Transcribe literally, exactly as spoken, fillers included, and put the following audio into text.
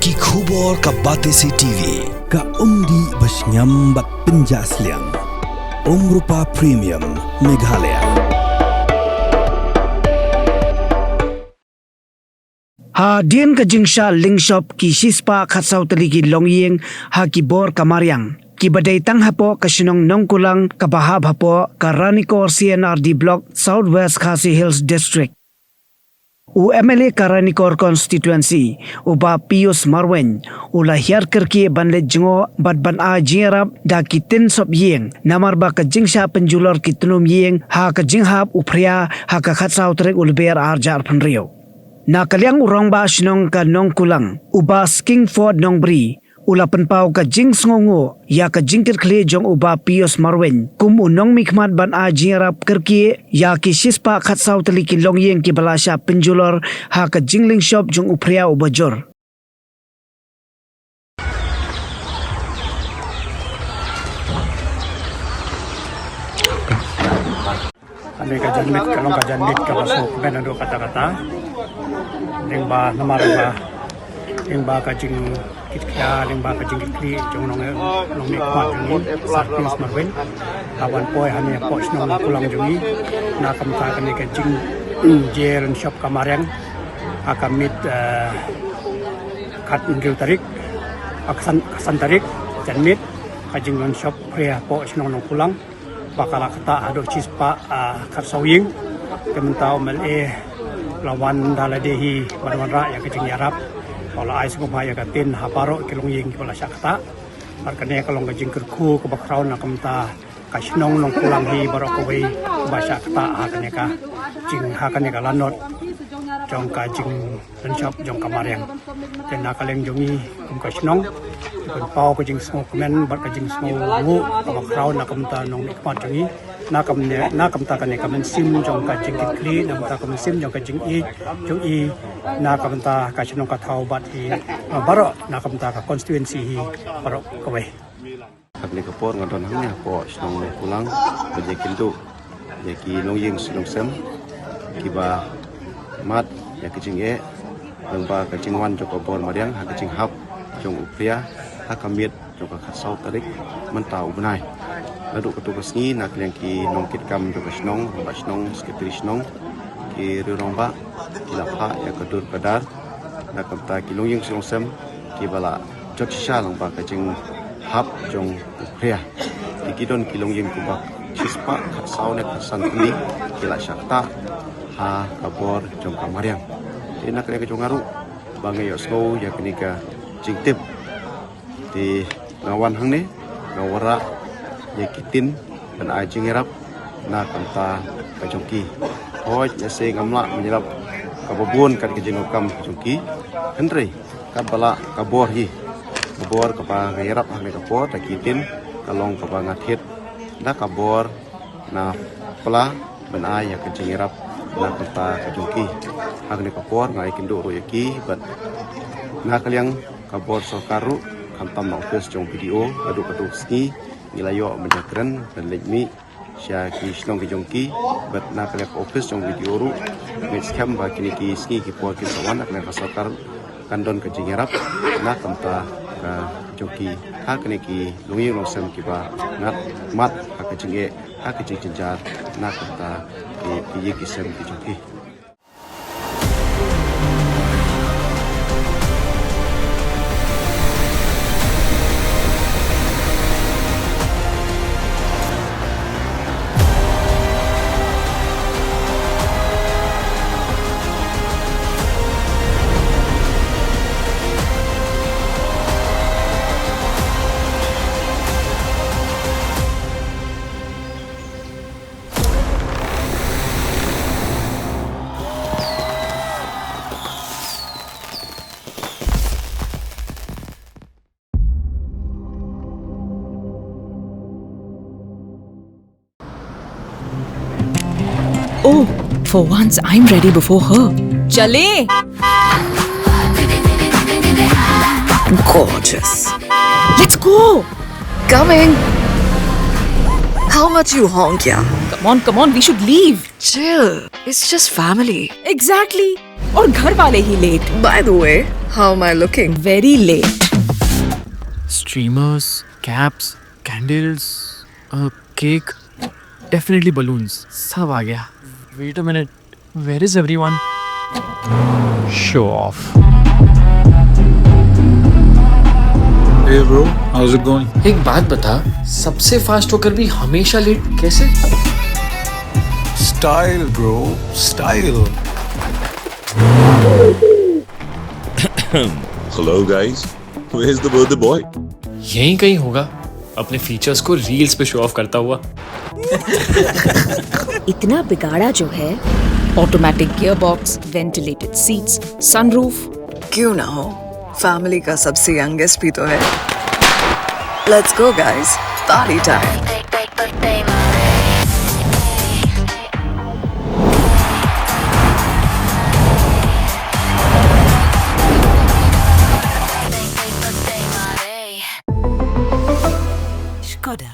Ki khubor ka Batesi T V, ka umdih ba shngiam bad pynjah sliang. Umrupa Premium, Meghalaya. Hadien ka jingshah lyngshop ki shispah khatsaw tylli ki longïing ha ki bor ka mariang, kiba dei tang hapoh ka shnong Nongkulang kaba hap hapoh ka Ranikor C and R D Block, South West Khasi Hills District. U M L A ka Ranikor Constituency, u Bah Pius Marwein, u la hiar kyrkieh ban leit jngoh bad ban ai jingïarap da ki tin sop ïing, namar ba ka jingshah pynjulor ki tnum ïing ha ka jinghap u phria ha ka khatsaw tarik u Lber arhajar arphew hynriew. Na ka liang u rangbah shnong ka Nongkulang, u Bah Skingford Nongbri, u la pynpaw ka jingsngewnguh ïa ka jingkitkhlieh jong u Bah Pius Marwein kum u nongmihkhmat ban ai jingïarap kyrkieh ïa ki shispah khatsaw tylli ki longïing kiba la shah pynjulor ha ka jinglyngshop jong u phria uba jur. Kane ka janmiet ka long ka janmiet kaba sngewkmen haduh katta katta. Lyngba namar ba lyngba ka jingkitkhlieh, lyngba ka jingkitkhlieh jong u nong, nongmihkhmat jong ngi, Sir Pius Marwein, la wan poi hangne hapoh shnong Nongkulang jong ngi na ka bynta kane ka jingjia lyngshop ka mariang ha ka miet, eh, khathynriew tarik, ah, ka san, ka san tarik janmiet, ka jinglyngshop phria hapoh shnong Nongkulang. Ba ka la ktah haduh shispah, ah, khatsaw ïing. Te mynta u M L A la wan da lade hi ban wanrah ïa ka jingïarap. Ba la ai sngewbha ïa ka tin ha baroh ki longïing kiba la shah ktah. Bad kane ka long ka jingkyrkhu kaba khraw na ka bynta ka shnong Nongkulang hi baroh kawei ba shah ktah ha kane ka jing, ha kane ka lanot jong ka jing lyngshop jong ka mariang. Te na ka liang jong ngi kum ka shnong, ngi pynpaw ka jingsngewkmen bad ka jingsngewnguh kaba khraw na ka bynta u nongmihkhmat jong ngi. Na ka bynta, na ka bynta kane ka mynsiem jong ka jingkitkhlieh, na ka bynta ka mynsiem jong ka jingïeit jong i, na ka bynta ka shnong ka thaw bad i, ah, baroh na ka bynta ka constituency hi baroh kawei. Ha kane ka por nga don hangne hapoh shnong Nongkulang ban ïakynduh ïa ki longïing shnong sem kiba mad ïa ka jingeh lyngba ka jingwan jong ka bor mariang ha ka jinghap jong u phria ha ka miet jong ka khatsaw tarik mynta u bnai. Naduh katto ka sngi na ka liang ki nongkitkam jong ka shnong, rangbah shnong, secretary shnong, ki riew rangbah ki la phah ïa ka dur ka dar na ka bynta ki longïing shnong sem kiba la jot shisha lyngba ka jinghap jong u phria. Te ki don ki longïing kumba shispah khatsaw ne khatsan tylli ki la shah ktah ha ka bor jong ka mariang. Te na ka liang ka jong nga ruh ba nga ïohsngew ïa kane ka jingtip. Te nga wan hangne, nga wanrah ïa ki tin ban ai jingïarap na ka bynta ka jong ki. Hooid, ïa se ngam lah ban ïarap kaba bun kat ka jingdonkam ka jong ki. Hynrei katba lah ka bor hi, ka bor kaba nga ïarap ha kane ka por da ki tin ka long kaba nga thied da ka bor na pla ban ai ïa ka jingïarap na ka bynta ka jong ki. Ha kane ka por nga ïakynduh ruh ïa ki bad na ka liang ka bor sorkar ruh, khamtam na office jong B D O, haduh katto ka sngi ngi la ïoh ban ïakren ban leit mih sha ki shnong ki jong ki bad na ka liang ka office jong B D O ruh. Ngi skhem ba kine ki sngi ki por kin sa wan, na ka liang ka sorkar kan don ka jingïarap na ka bynta ka jong ki ha kine ki longïing longsem kiba ngat mad ha ka jingeh, ha ka jingjynjar na ka bynta ki, ki ïing ki sem ki jong ki. Oh, for once, I'm ready before her. चले। Gorgeous. Let's go. Coming. How much you honk, yeah? Come on, come on, we should leave. Chill. It's just family. Exactly. और घर वाले ही late. By the way, how am I looking? Very late. Streamers, caps, candles, a cake. Definitely balloons. सब आ गया. Wait a minute. Where is everyone? Show off. Hey bro, how's it going? एक बात बता, सबसे फास्ट होकर भी हमेशा लेट कैसे? Style, bro, style. Hello, guys. Where's the birthday boy? यहीं कहीं होगा, अपने फीचर्स को रील्स पे शो ऑफ करता हुआ. इतना बिगाड़ा जो है. Automatic gear box, ventilated seats, sunroof. क्यों ना हो, फैमिली का सबसे यंगेस्ट भी तो है. Let's go, guys. Party time. Skoda.